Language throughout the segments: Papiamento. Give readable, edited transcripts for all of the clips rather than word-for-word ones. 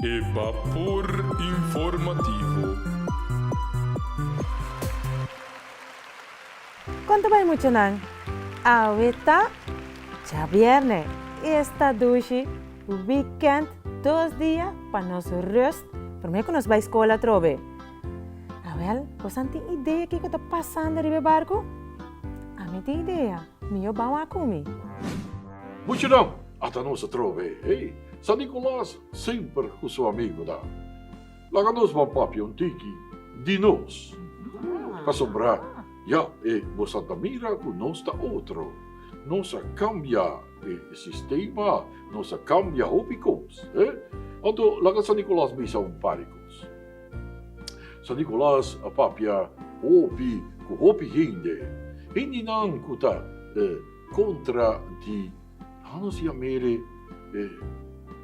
E bapor informativo. Kon ta bai muchanan? Awe ta djabierne, esta dushi weekend, dos dia pa nos rust prome ku nos bai skol atrobe. Awel, bosan tin idea kiko ta pasando riba e barku? Ami tin idea, mi yo ban wak ku mi. Muchanan, ata nos atrobe, hey! San Nicolas semper ku su amigunan. Laga nos ban papia un tiki di nos. Pasobra ya e bosan ta mira ku nos ta otro. Nos a kambia e sistema, nos a kambia hopi kos. Anto laga San Nicolas bisa un par di kos. San Nicolas a papia hopi ku hopi hende. Hendenan ku ta kontra di Hanos yam'e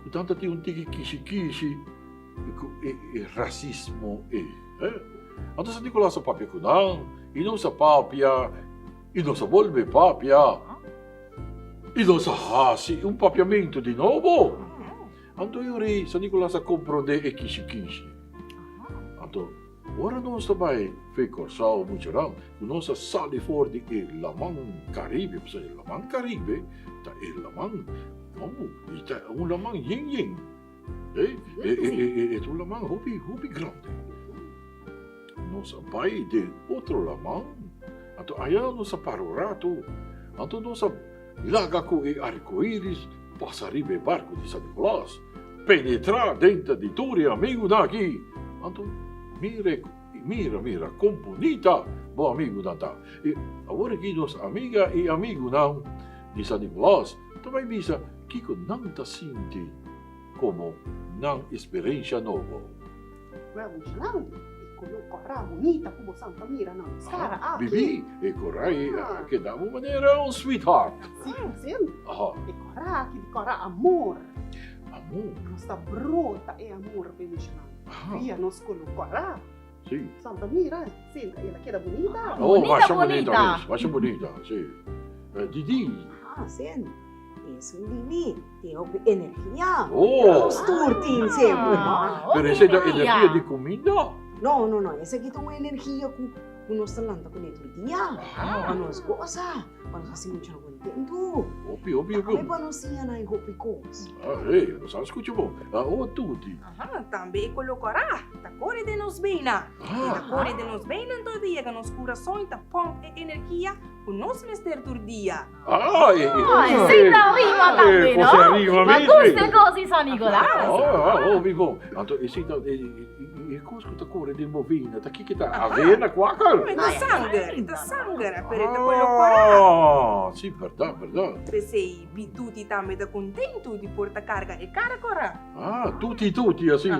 ku tanta tin un tiki kishi kishi. Ku e rasismo ei. Anto San Nicolas a papia ku nan, i nos a papia, i nos a bolbe papia, i nos a hasi un papiamentu di nobo. Anto e ora ei San Nicolas a komprondé e kishikishi. Anto ora nos ta bai fe Kòrsou muchanan, ku nos a sali for di e Laman Karibe, pasobra e Laman Karibe ta e laman, i ta un laman yen yen. E, e, e, e ta un laman hopi, hopi grandi. Nos a bai den otro laman, anto aya nos a para un rato, anto nos a laga ku e arkoiris pasa riba e barku di San Nicolas, penetrá denter di tur e amigunan aki. Anto mira, mira, mira kon bunita bo amigunan ta. I awor aki nos amiga i amigunan di San Nicolas ta bai bisa Kiko nan ta sinti komo nan esperensha nobo? Wel, muchanan, e koló kòrá bunita ku bosan ta mira na nos kara aki. Bibi, e kòrá ei a keda bo manera un sweetheart. Si, si. E kòrá aki di kòrá amor. Amor? Nos ta brota e amor p'e muchanan. Via nos koló kòrá. Si. Bosan ta mira, si, el a keda bunita. Oh, masha bunita mes, masha bunita, si. Didi. Aha, si. Esun di mi tin hopi energia. Oh! Nos tur tin semper, no? Pero esei ta energia di kuminda? No, no, no. Esaki ta un energia ku ku nos ta lanta kuné tur dia. Pa nos gosa, pa nos hasi mucha kontentu. Hopi, hopi, hopi. Tambe pa nos siña nan hopi kos. Ah, hey, nos a skucha bon. Ah, oh, tuti. Aha, tambe e kolokorá ta kore den nos bena. E ta kore den nos bena tur dia, ku nos kurason ta pòmp e energia ku nos mester tur dia. Ah, e, e, Ah, esei ta rima tambe, no? Cosa rima Ma mes, gusta e cos di San Nicolas. Ah, ah, oh, mi bon. Anto, esei ta, e, e, e cos cu ta core den bo vena, ta kiko ta? Avena, kwaker? E ta sanger, e ta sanger, pero e ta con lo cora. Ah, si, berdad, berdad. P'esei, Bituti tambe ta contentu di por ta carga e cara cora. Ah, tuti tuti asina.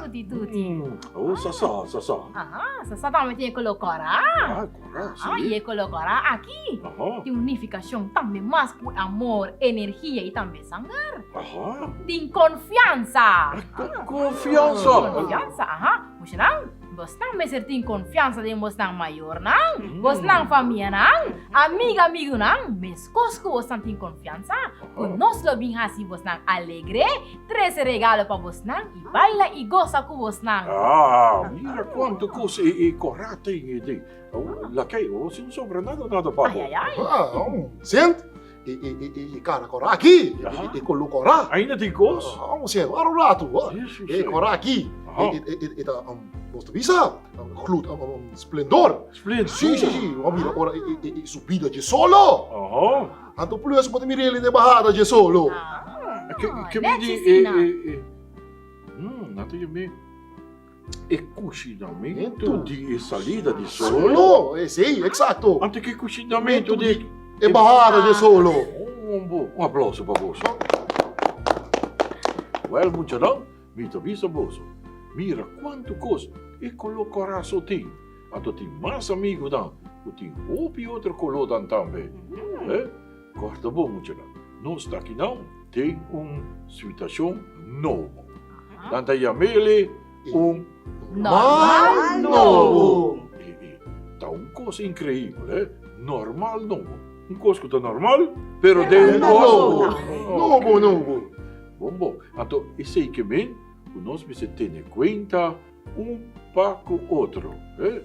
Tuti tuti. Oh, sa sa, sa sa. Aha, sa sa tambe tin e color cora. Ah, cora, si. Ah, y e color cora aki Aha. tin un nificacion tambe mas cu amor, energia y tambe sanger. Aha. Tin confiansa. Confiansa. Confiansa, aha. Muchanan, bosnan mester tin confiansa den bosnan mayornan, bosnan famianan, amiga amigunan, meskos ku bosnan tin confiansa ku nos lo bin hasi bosnan alegre, trese regalo pa bosnan i baila i gosa ku bosnan. Ah, mira kuantu kos e e kora tin e den. Lakei, bo sin sobra nada nada pa bo. Ai, ai, ai. Ah, sint, e e e e kara kora aki, e kolo kora. Ainda tin kos? Ah, sint, wara un ratu. E kora aki, e e e ta, nos ta bisa, gloed, splendor. Splendor? Si, si, si. Bo a mira ora e e e subida dje solo. Aha. Anto plus bo ta mira el den bahada dje solo. Ah, Ke ke mi net di e asina. e e nan ta yam'é e kushinamentu di e salida di solo. Solo, esei, eksakto. Anto ke kushinamentu di E bahada dje solo. Un un aplauso pa boso. Wèl muchanan, mi ta bisa boso, mira kuantu kos e koló kòrá so tin. Anto tin mas amigunan ku tin hopi otro kolónan tambe. Eh, kòrda bo muchanan, nos ta akinan den un situashon nobo. Nan ta yam'ele un Normal nobo. E, e, ta un kos inkreibel, eh? Normal nobo. Un kos ku ta normal, pero den un kos Nobo, nobo, nobo. Bon, bon. Anto esei ke men. ku nos mester tene kuenta un pa ku otro. Eh?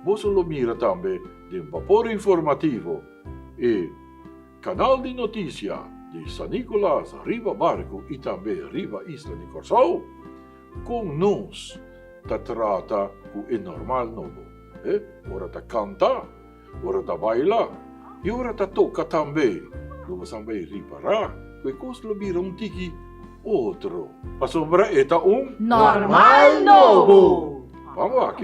Boso lo mira tambe den Bapor Informativo e kanal di notisia di San Nicolas riba barku i tambe riba isla di Kòrsou kon nos ta trata ku e normal nobo. Eh? Ora ta kanta, ora ta baila i ora ta toka tambe. Lo bo san bai ripará ku e kos lo bira un tiki otro, pasobra e ta un. Normal nobo! Ban wak,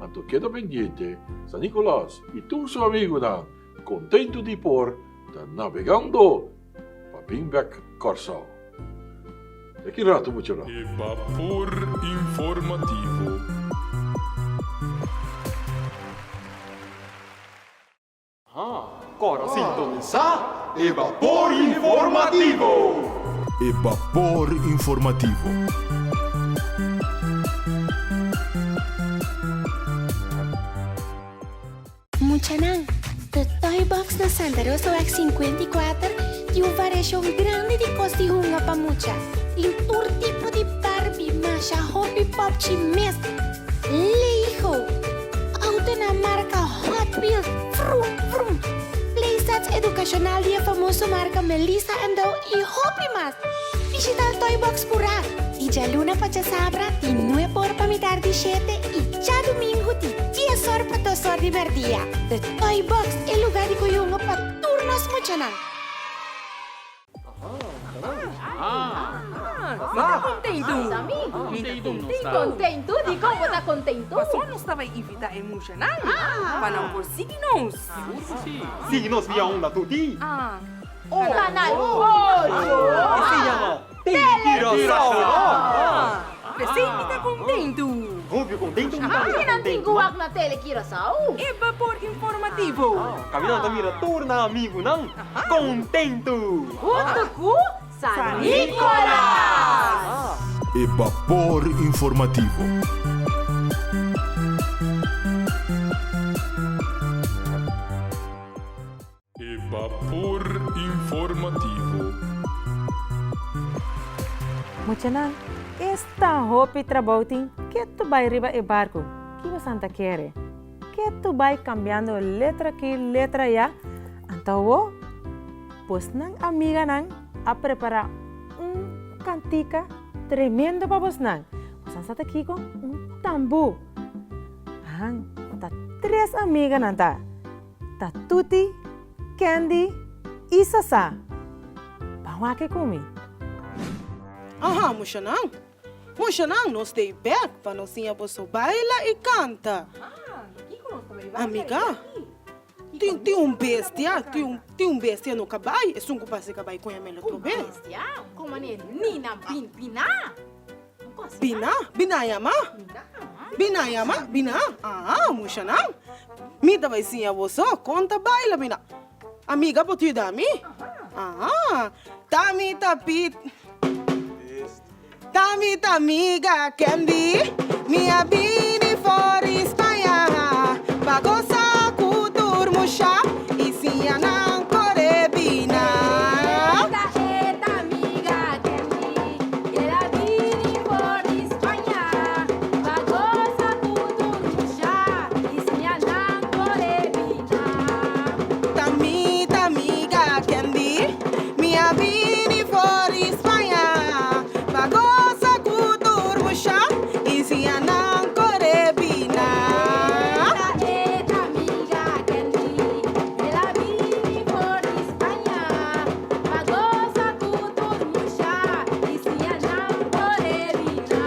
anto keda pendiente, San Nicolas i tur su amigunan kontentu di por ta nabegando pa bin bek Kòrsou. Te ki ratu muchanan. E bapor informativo. Kòrda sintonisá e Bapor Informativo! E Bapor Informativo. Muchanan, The Toy Box na Santa Rosaweg 54 tin un variashon grandi di kos di hunga pa mucha. Tin tur tipo di Barbie, masha hopi popchi mes, Lego, autonan marka Hot Wheels, vrum vrum, playsets edukashonal di e famoso marka Melissa and Doug i hopi mas! Bishita el Toy Box purá di djaluna pa djasabra di nuebe or pa mitar di shete i djadumingu di dies or pa dos or di mèrdia. The Toy Box, e lugá di koyungo pa tur nos muchanan! Mi ta kontentu. Mi ta kontentu. Kontentu? Dikon bo ta kontentu? Pasobra nos ta bai invitá e muchanan pa nan por sigui nos. Sigur ku si. Sigui nos via unda tuti. Kanal ocho. Esei yama Telecuraçao. P'esei mi ta kontentu. Hopi kontentu mi ta. Kinan tin ku wak na Telecuraçao? E bapor informativo. Kaminda ta mira tur nan amigunan kontentu. Huntu ku San Nicolas! E bapor informativo. E bapor informativo. Muchanan, esta hopi trabou tin ketu bai riba e barku. Ki bosan ta kere? Ketu bai kambiando letra aki, letra aya. Anto awo, bosnan amiganan a prepará un kantika tremendo pa bosnan. Bosan sa ta kiko? Un tambú. Ahan, ta tres amiganan ta. Ta Tuti, Candy i Sasá. Ban wak ku mi. Aha, mushanan. Mushanan, nos ta ei bek pa nos siña boso baila i kanta. Amiga, tin tin un bestia, tin un tin un bestia no kabai, esun ku pasa e kabai koña mel otro bes. Un bestia? Komo ne Nina bin bina? Bina, bina yama. Bina yama, bina. Ah, mushanan. Mi ta bai siña boso kon ta baila bina. Amiga bo ta yuda mi? Ah, ta mi ta pit. Ta mi ta amiga Candy, mi a bini for di Spaña pa gosa ku tur musha i siña nan kore bina. Ta e ta amiga Candy, el a bini for di Spaña pa gosa ku tur musha i siña nan kore bina. Ta mi ta amiga Candy, mi a bini for di Spaña pa gosa ku tur musha i siña nan kore bina. Ta e ta amiga Candy, el a bini for di Spaña pa gosa ku tur musha i siña nan kore bina.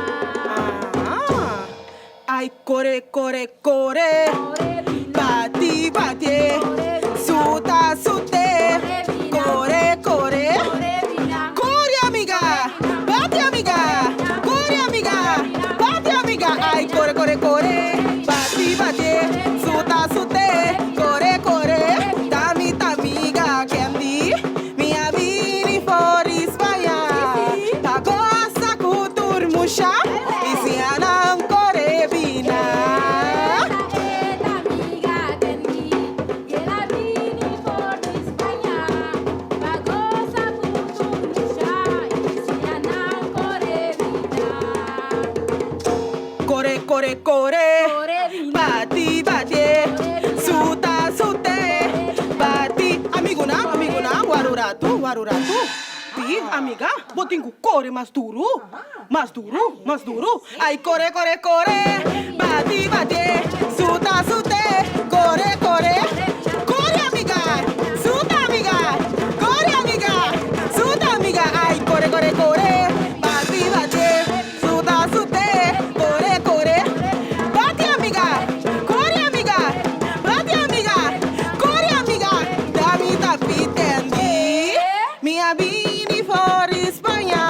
Ah, ai kore kore kore, bati batié, suta sut'é, kore kore, kore amiga, bati amiga, kore amiga, bati amiga, ai kore kore kore, bati batié, suta sut'é, kore kore, ta mi ta amiga Candy, mi a bini for di Spaña, pa gosa ku tur musha i siña nan kore bina. Kore kore, bati bati, suta sute, bati. Amigunan, amigunan, wara un ratu, wara un ratu. Pi, amiga, bo tin ku kore mas duru, mas duru, mas duru. Ai kore kore kore, bati bati, suta sute, kore kore. Kore amiga, suta amiga, kore amiga, suta amiga. Ai kore kore kore, bati bati, suta sute, kore kore. Bati amiga, kore amiga, bati amiga, kore amiga. Dami tapi tendi, mi a bini for di Spaña,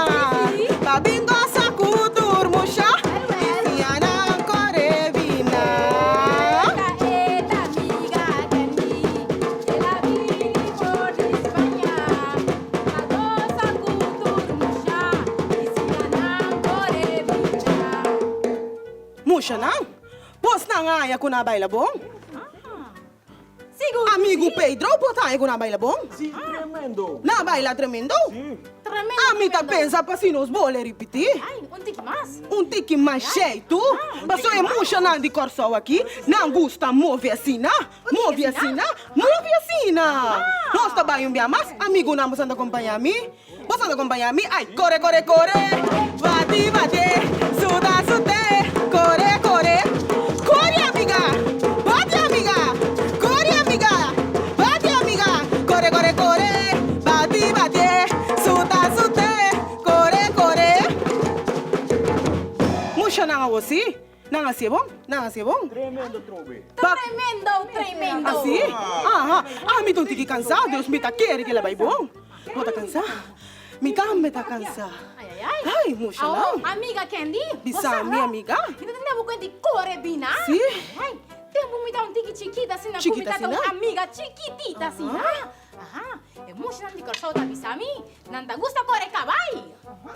pa bin gosa ku tur musha, i siña nan kore bina. Mushanan, bosnan a haña ku nan a baila bon? Amigu Pedro, bo ta haña ku nan a baila bon? Sí, tremendo. Nan a baila tremendo? Sí. Tremendo, Ami ta tremendo. pensa pa si nos bole ripití. Ai, un tiki mas. Un tiki mas sheitu. Pasobra e mushanan di Kòrsou aki, nan gusta move asina, move asina, move asina. Nos ta bai un bia mas, amigunan boso ta kompañá mi. Boso ta kompañá mi? Ai, kore, kore, kore, bati, bati, suda, sute, kore, kore, kore amiga, bati amiga, kore amiga, bati amiga, kore, kore, kore, bati, bati, suda, sute, kore, kore. Mushanan awor sí. Nan hasié bon, nan hasié bon. Tremendo trobe. Tremendo, tremendo. Así? Aha. Ami ta un tiki cansá, dus mi ta kere ke la bai bon. Bo ta cansá? Mi tambe ta cansá. Ai, ai, ai. Ai, musha Awo, nan. amiga Candy. Bisa mi, amiga. Mi ta tende bo cuenta di core bina. Sí. Ai, tempo mi ta un tiki chikita asina, ku mi Chikita ta un asina? amiga chikitita asina. Aha, e mushanan di Kòrsou ta bisa mi, nan ta gusta kore kabai.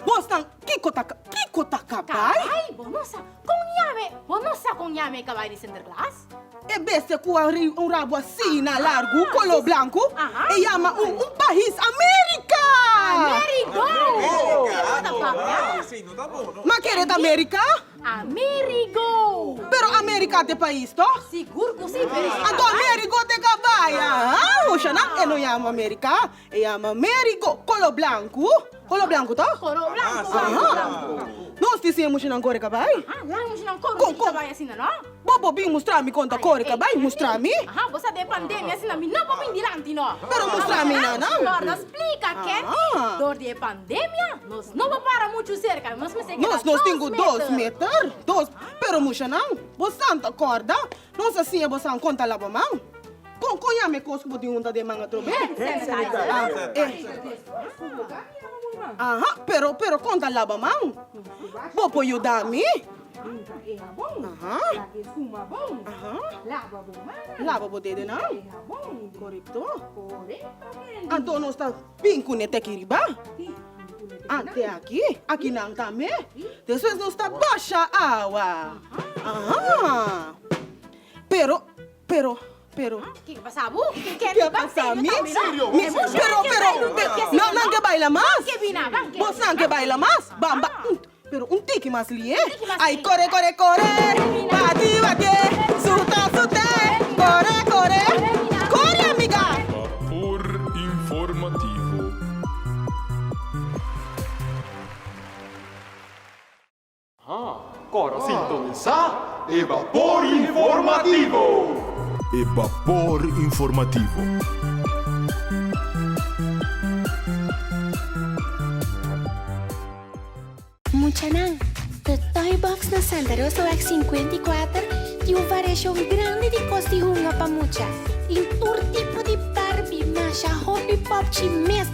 Bosnan, kiko ta kiko ta kabai? Kabai? Bo no sa kon yame, bo no sa kon yame e kabai di Sinterklaas? E bestia ku a un rabu asina largu, koló blanku, e yama un un pais Amerika! Amerigo! Kiko ta papia? Ma kere ta Amerika? Amerigo! Pero Amerika t'e pais, toch? Sigur ku si, pero e Anto Amerigo t'e kabai, aha! Osha nan, e no yama Amerika, e yama Amerigo, kolo blanku, kolo blanku, toch? Kolo blanku, blanku, blanku. Nos tin siña mushinan kore kabai? Aha, laga mushinan kore un tiki kabai asina, no? Bo por bin mustra mi kon ta kore kabai, mustra mi. Aha, bo sa den pandemia asina mi no por bin dilanti no. Pero mustra mi nan nan. Lorna splika Candy, dor di e pandemia nos no por para muchu serka, nos mester keda Nos nos tin ku dos dos meter, dos, pero musha nan, bo san ta kòrda, nos a siña bo san kon ta laba man. Kon kon yama e kos ku bo tin hunta den man atrobe? Hand sanitizer. Ah, eh. Aha, pero pero kon ta laba man? Bo por yuda mi? Limpa e habon. Aha. Laga e skuma bon. Aha. Laba bo man. Laba bo dedenan. E habon. Korekto. Korekto, Candy. Anto nos ta bin kuné te aki riba. Si, bin kuné te Ah, te aki. Aki nan tambe. Despues nos ta basha awa. Aha. Pero, pero, pero. Kiko pasa bo? Ke pasa mi? Mi, pero, pero, no, nan ke baila mas. Bosnan ke baila mas. Bamba. Pero un tiki mas lié. Ay, kore, kore, kore. Bati, bati. Suta, sute. Kore, kore. Kore, amiga. Vapor informativo. Kòrda sintonisá E Bapor Informativo! E Bapor Informativo. Muchanan, The Toy Box na Santa Rosaweg 54 tin un variashon grandi di kos di hunga pa mucha. Tin tur tipo di Barbie, masha hopi popchi mes,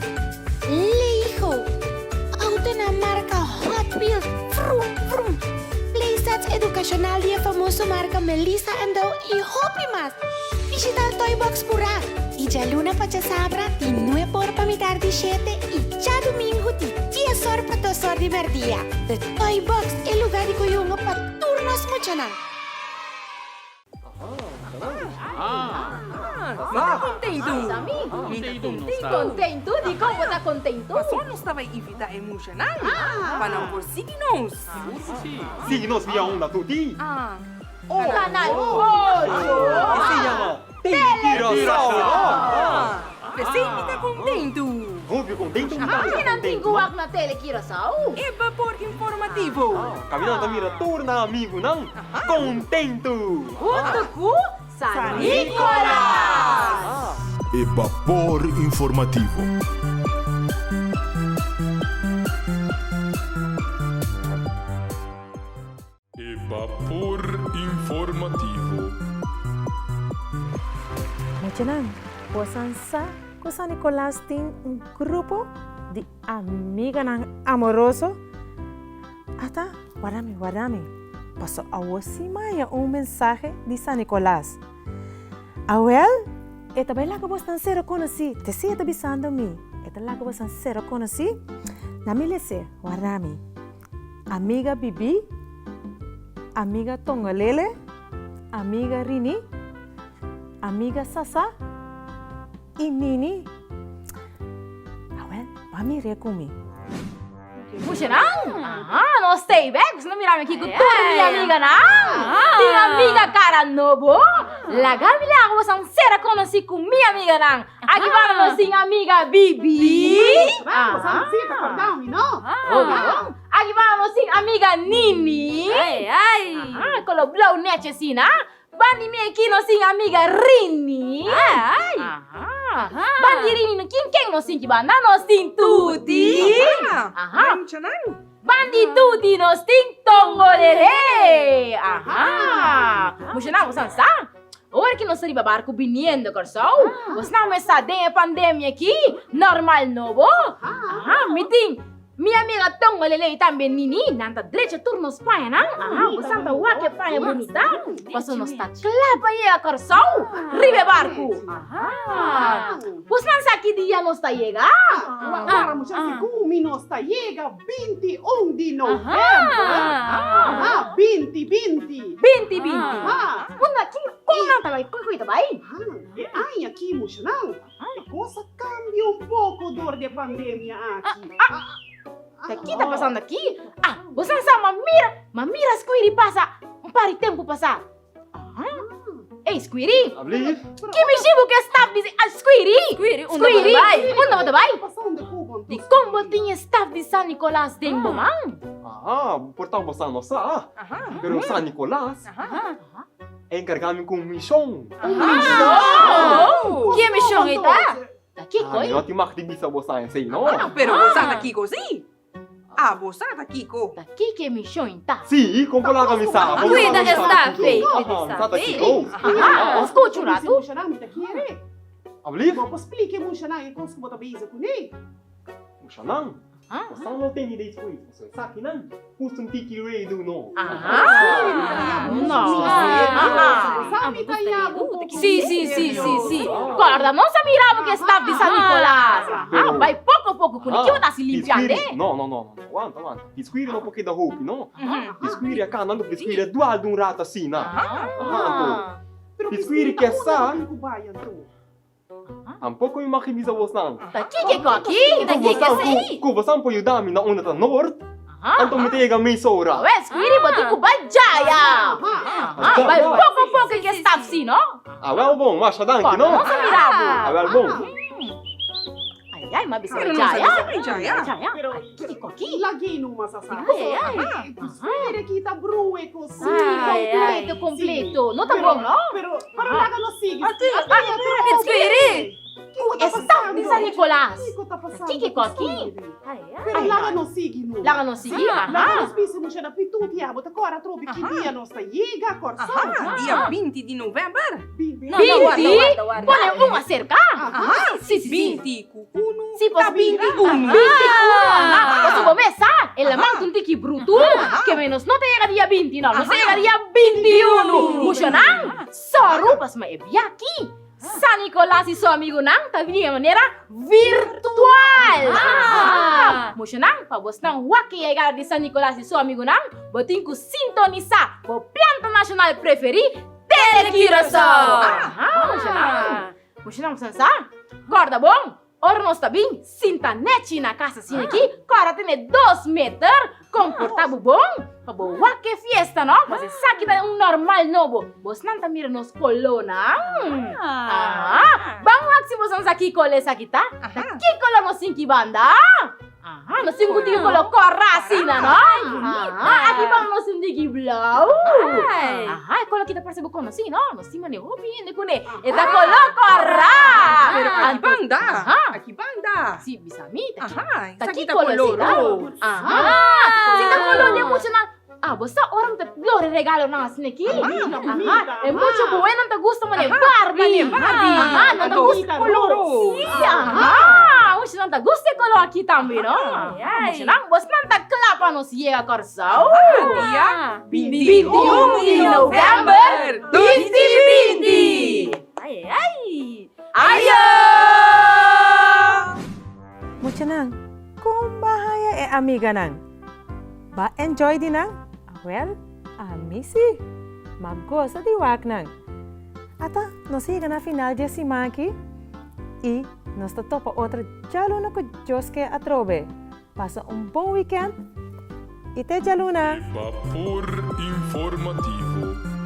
Lego, autonan marka Hot Wheels, vrum vrum, playsets edukashonal di e famoso marka Melissa and Doug i hopi mas! Bishita Toy Box purá di djaluna pa djasabra di nuebe or pa mitar di shete i djadumingu di dies or pa dos or di merdia. The Toy Box, e lugá di koyunga pa tur nos muchanan. Mi ta kontentu. Mi ta kontentu. Kontentu? Dikon bo ta kontentu? Pasobra nos ta bai invitá e mushanan pa nan por sigui nos. Sigur ku si. Sigui nos via unda tuti. Kanal ocho. Esei yama Tele Curaçao. P'esei mi ta kontentu. Hopi kontentu mi ta. Ki nan tin ku wak na Tele Curaçao? E bapor informativo. Kaminda ta mira tur nan amigunan kontentu. Huntu ku San Nicolas! E bapor informativo. E bapor informativo. Muchanan, bosan sa ku San Nicolas tin un grupo di amiganan amoroso? Ata, warda mi, warda mi, paso awo si maya un mensahe di San Nicolas. Awel, e ta bai laga bosnan sera konosí, te si e ta bisando mi, e ta laga bosnan sera konosí. Na mi lese, warda mi. Amiga Bibi, amiga Tongolele, amiga Rini, amiga Sasa i Nini. Awel, ban mir'é ku mi. Mushanan, aha, nos stay back, nos mira mi aki ku tur mi amiganan. Tin amiga kara nobo. Laga mi laga boso sera konosí ku mi amiganan. Aki banda nos tin amiga Bibi. Aha. Sí, ta kòrda mi, no? Aha. Aki banda nos tin amiga Nini. Ai, ai. Aha, kolo blou nèchi asina. Banda di mi aki nos tin amiga Rini. Ai, ai. Aha. Banda di Rini, kin ken nos tin ki banda? Nos tin Tuti. Aha. Banda di Tuti nos tin Tongolele. Aha. Mushanan, bo san sa? Ora ki nos ta riba barku biniendo Kòrsou, bos nan mester sa den e pandemia aki, normal nobo. Aha, mi tin mi amiga Tongo Lele i tambe Nini, nan ta drecha tur nos pañanan. Aha, bos nan ta wak e paña bunita, pasobra nos ta kla pa yega Kòrsou riba e barku. Aha, bos nan sa ki dia nos ta yega? Wara mucha segun mi nos ta yega 21 di novèmber. Aha, 20 20. 20 20. Unda ki kon nan ta bai? Kon ku ta bai? E aña aki muchanan, e kos a kambia un poko dor di e pandemia aki. Ta ki ta pasando aki? Ah, boso nan sa ma mira, ma mira Squiri pasa un par di tempu pasá. Ey, Squiri! Ablief? Ki mishi bo ke staf di... Ah, Squiri! Squiri, unda bo ta bai? Unda bo ta bai? Di kon bo tin e staf di San Nicolas den bo man? Aha, por ta bo sa no sa. Pero San Nicolas a encarga mi cu un mision. Un mision? Ki mision ei ta? Ta kiko ei? Mi no tin mag di bisa bo sa esei no. Pero bo sa ta kiko si. Abo sa ta kiko? Ta kiko e mishon ta? Sí, kon por laga mi sa. Cuida e staf ei. Mi sa ta kiko. Aha, skucha un ratu. Mushanan mi ta kere. Ablief? Bo por splika e mushanan e kos ku bo ta bisa kuné? Mushanan? Bo sa no tende deis kois, pasobra esakinan justo un tiki redu no. Aha, no. Sí, sí, sí, sí, sí. Kòrda, nos a mira bo ku e staf di San Nicolas. Aha, bai poko poko kuné. Ki bo ta hasi limpiando e? No, no, no, no, wanta, wanta. Piskuiri no por keda hopi, no. Piskuiri a kana, anto piskuiri a dual di un rato asina. Aha, anto. Piskuiri ke sa. Tampoco mi mag bisa bosnan. Ta kiko koki? Ta kiko esei? Ku bosan por yuda mi na unda ta nort, anto mi ta yega mesora. Awel, Squiri, bo tin ku bai djaya. Bai poko poko ke staf si, no? Awel bon, masha danki, no? Nos a mira bo. Awel bon. Ai, ai, m'a bisa bai djaya. Djaya. Kiko ki? Lag'é numa sa sa. Ai, ai. Squiri ki ta brue kosi. Completo, completo. No ta bon, no? Pero, pero laga nos sigui. Squiri! Ku e staf di San Nicolas. Kiko ta pasando? Kiko ki? Pero laga nos sigui no. Laga nos sigui, aha. Laga nos bisa mucha na pituti abo ta kora atrobe ki dia nos ta yega Kòrsou. Aha, dia 20 di novèmber. 20? Pone un aserka. Aha, Si, si, si. 20 ku unu Si, ta 21. 21, aha. Pasobra bo mes sa, e lamanta un tiki brutu, ke menos no ta yega dia 20 no, nos ta yega dia 21. Mushanan, sòru pasobra e biaha aki. San Nicolas y su amigunan ta bini e manera virtual. Mushanan, pa bosnan wak e yegada di San Nicolas y su amigunan, bo tin cu sintonisa bo planta nacional preferi, Tele Curaçao. Mushanan. Muchanan bo sa? Kòrda bon, ora nos ta bin sinta nèchi na kas asina aki, kòrda tene dos meter, komportá bo bon pa bo wak e fiesta no, pasobra esaki ta un normal nobo. Bosnan ta mira nos kolónan. Aha, ban wak si boso sa ki kolo esaki ta. Ta ki kolo nos tin ki banda? Aha, nos tin ku tin kolo kòrá asina no. Aha, aki ban nos tin diki blou. Aha, e kolo aki ta parse bo konosí no. Nos tin mane hopi hende kuné. E ta kolo kòrá. Pero aki banda, aki banda. Si, bisa mi, ta ki, ta ki kolo si ta? Aha, si ta kolo di e muchanan. Ah, bo sa ora mi ta lori regalonan asina aki? Aha, e mucha buenan ta gusta mane Barbie. Mane Barbie. Aha, nan ta gusta color roos. Sí, aha, muchanan ta gusta e color aki tambe, no? Muchanan, bosnan ta kla pa nos yega Kòrsou? Dia 21 di novèmber 2020. Ai, ai. Ayo! Muchanan, kon ba haya e amiganan? Ba enjoy di nan? Awel, ami si! M'a gosa di wak nan. Ata, nos a yega na final di e siman aki i nos ta topa otro djaluna ku Dios ke atrobe. Pasa un bon weekend i te djaluna! Bapor informativo.